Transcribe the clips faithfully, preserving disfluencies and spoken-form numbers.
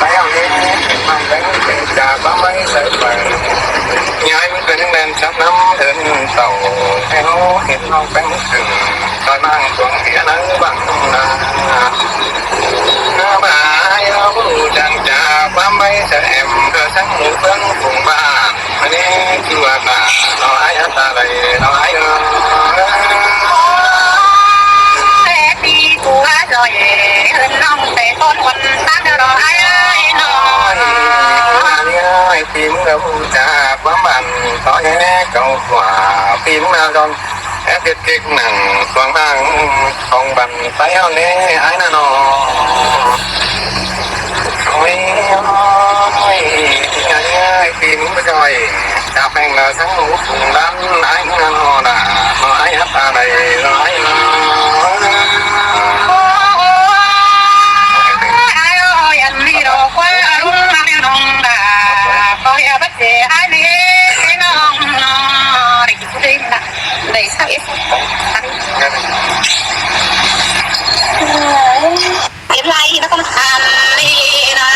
Bái ꞌnị, ꞌmắn ꞌpéng ꞌpéng chả bám bái sới pay. Nhái ꞌmắn ꞌpéng ꞌmen chắp ꞌnắm ơn tảu, ꞌtẹ ꞌnị ꞌhệt ꞌnọng ꞌpéng ꞌsưng, ꞌtoi ꞌmáng cuông sia ꞌnớ băng ꞌnạ. ꞌNa bái ꞌnị, ꞌhụ chắng chả bám bái sới êm, ꞌcọ sắng ꞌmự ꞌpéng phung ꞌva. ꞌNị ꞌchua ꞌnạ, ꞌnọi ꞌhại ta đảy, ꞌnọi ꞌhại. Ôi, pi ꞌchua ꞌchoi, ơn ꞌnọng ꞌtẹ ꞌtốn ꞌhuôn ꞌtáng ꞌnọ ꞌhại ꞌnọ. ꞌNị ꞌhại pi ꞌmự ꞌhụ chả bám bản, ꞌtoi ꞌhại cảu ꞌquá, pi ꞌmự ꞌnạ dong. Ép ꞌdệt kích nẳng cuông ꞌmáng khong băn ꞌtái ꞌnị ꞌhại ꞌnạ ꞌnọ. Ôi, ôi, ôi, pi ꞌmự ꞌchoi. Chả ꞌpéng ꞌnạ sắng ꞌhụ phung đắn ꞌhại ꞌnạ ꞌnọ ꞌnạ. ꞌNọi ꞌhại ta đảy, ꞌnọi ꞌhại. Ôi, ôi, ăn đi đâu quá, ăn đi đâu đã. Có ꞌhại bắt dễ ꞌhại đi, đi đâu, đi. Đảy sắp ép. Ép lai nó không ăn đi nà.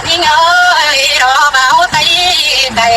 Nhính ơi, đó báo tay, tay,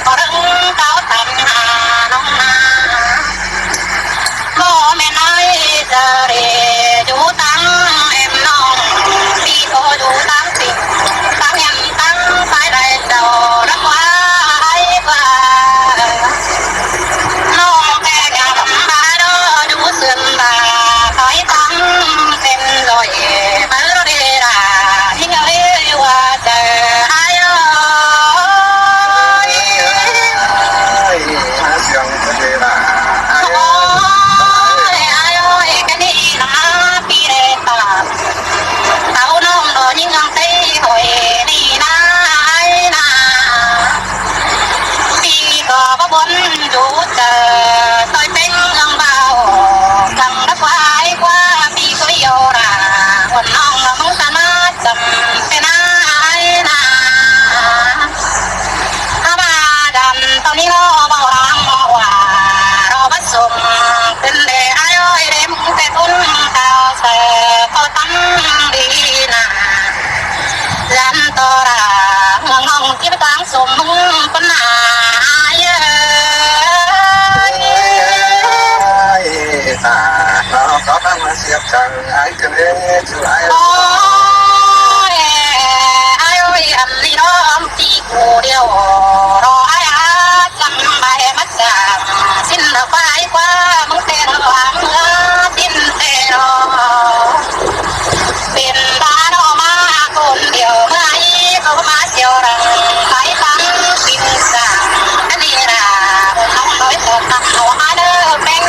Có đấng cáo tắm hà nông na. Bố mẹ nói giờ để chú tắm em nông. Vì cô chú tắm tỉnh, tắm em tắm phải lại đầu đất quá hay quá. Nông kẻ ngắm ba đó chú sườn bà khói tắm tên rồi. Bơ đi ra những người qua giờ ai ơi. Ôi, ai ơi, cái đi na pi lê ta. Tao nông đó những ngang tây hồi đi na ai na. Pi có bắp bún rú tờ, tôi tên ngang bao. Căng đắp quái qua pi có yêu ra. Quần nông nó mong ta na chậm tên ai na. Há ba dăm tao ní ngó bao rang ngó hua, rô bát sung, tin đê ai ơi đêm kẻ tốn cao sẻ, có tắm đi nà. Dăm tô ra, ngó ngó kiếp táng sung mưng pân nà, ai ơi. Ai, ta, nó có tắm mà siap chăng, ai Ôi, ai ơi, ăn đi đó, ông chị cô điều, đó ai á, chăm bài mắt chăm, xin nó phải qua, mong tên nó ăn, xin tên nó. Bên ba nó mà con điều, mà ý, cô mà siêu rằng, phải tăng, xin rằng, cái gì là, không nói, không tăng, nó ai đỡ, bén,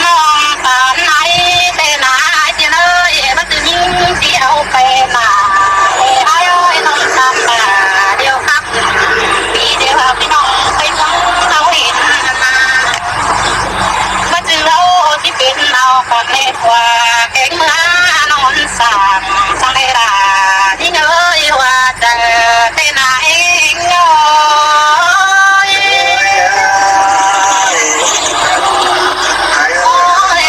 Nông tán ai tê na ai tê nơ, ê, bác Tư Minh đi áo pê na. Ê, ai ơi, nông tán na, điều khắp, vì điều khắp cái nông, cái nông, nông hiện na. Bác Tư áo, chỉ biết nông, còn nê qua, cái mưa nông sản, sang đây là, đi ngơi, hoa, Chăng tê na ê ngơi. Ôi,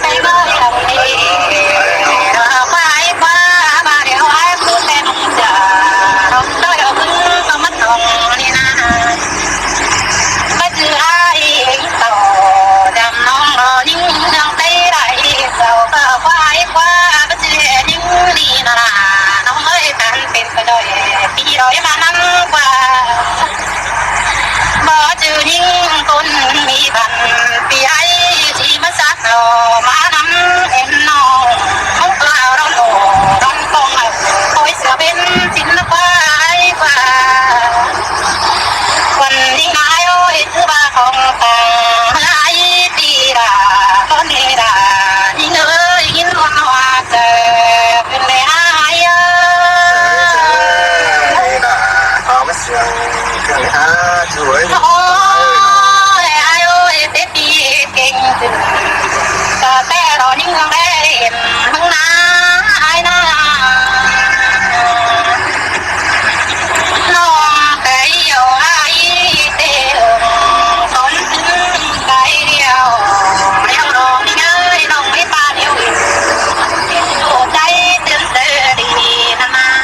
tê ngơi lòng đi. Phải qua ba điều ai cứ tên giờ. Rong tôi ở bưng có mất lòng đi na. Bác Tư ai tàu, dăm nông nó những dòng tê đại tàu, phải qua, bác Tư những đi na na. Nông ơi, tan Pên pa đôi, pi đôi ma năm qua. Bó chứ những con mi bắn, pi ai chỉ ma sát lò, ma năm em nông. Không qua đón ổ, đón con ở, khối sửa bên xin nó qua ai qua. Quần đi ai ơi, thứ ba không tàng, ai đi ra, con đi ra, đi ngơi, nhìn hoa hoa. Ôi, ai ơi, tết đi kinh chừng. Cà phê đó những nắng đêm, hứng ná, ai ná. Nông cái yêu ai tê hương, con xứng cái yêu. Nông nông đi ngơi, nông đi ba yêu. Ô, cháy tuyến tê đi nà nà.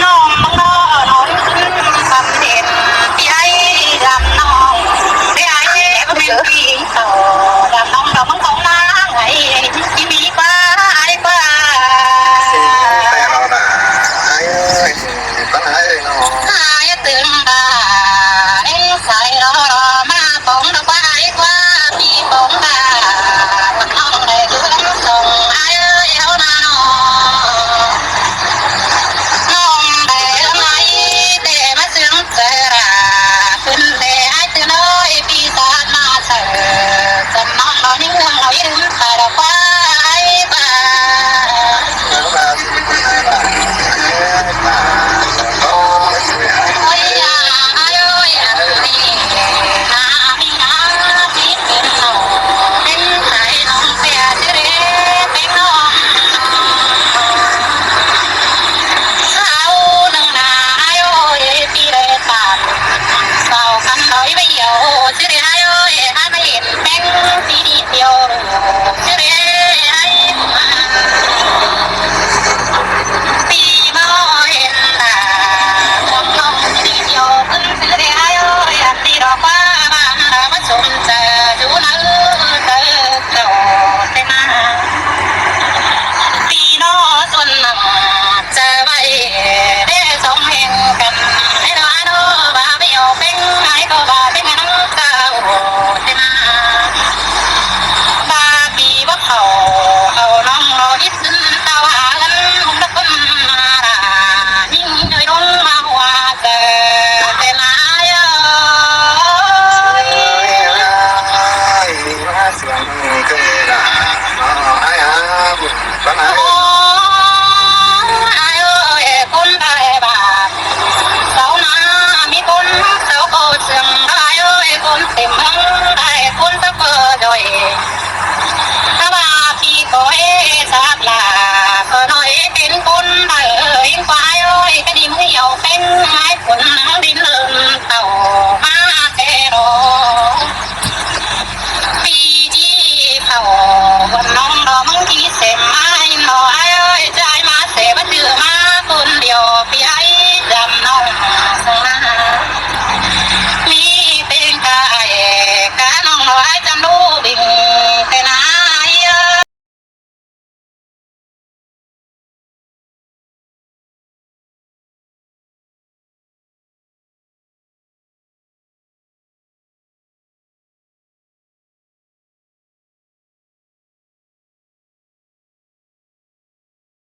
Nông mong nó nông tăm đêm, pi ai găm nông. Pi ai em em pi tàu, găm nông đó mong không nắng, ai, chỉ pi qua, ai qua. Xin tê lo nà, ai ơi. Ai tương ba, em sai lo lo ma bóng đó qua ai qua, pi bóng ba, quần nông này cứ lắm sông, ai ơi, áo na nông. Nông này lắm ai, để mà sướng sơ ra, phun để ai từ nơi, pi ta ma sơ, sân nông đó những nông nói đứng, ta đó qua ai qua. ꞌTẹ ꞌva ꞌpi ꞌcọ ꞌhế sắp lả, ꞌcọ ꞌnọi pên ꞌcốn đaư, ꞌhính ꞌquái ơi, ꞌcọ đi ꞌmứa ꞌnhíu ꞌpéng ái cuốn đin ꞌlợn.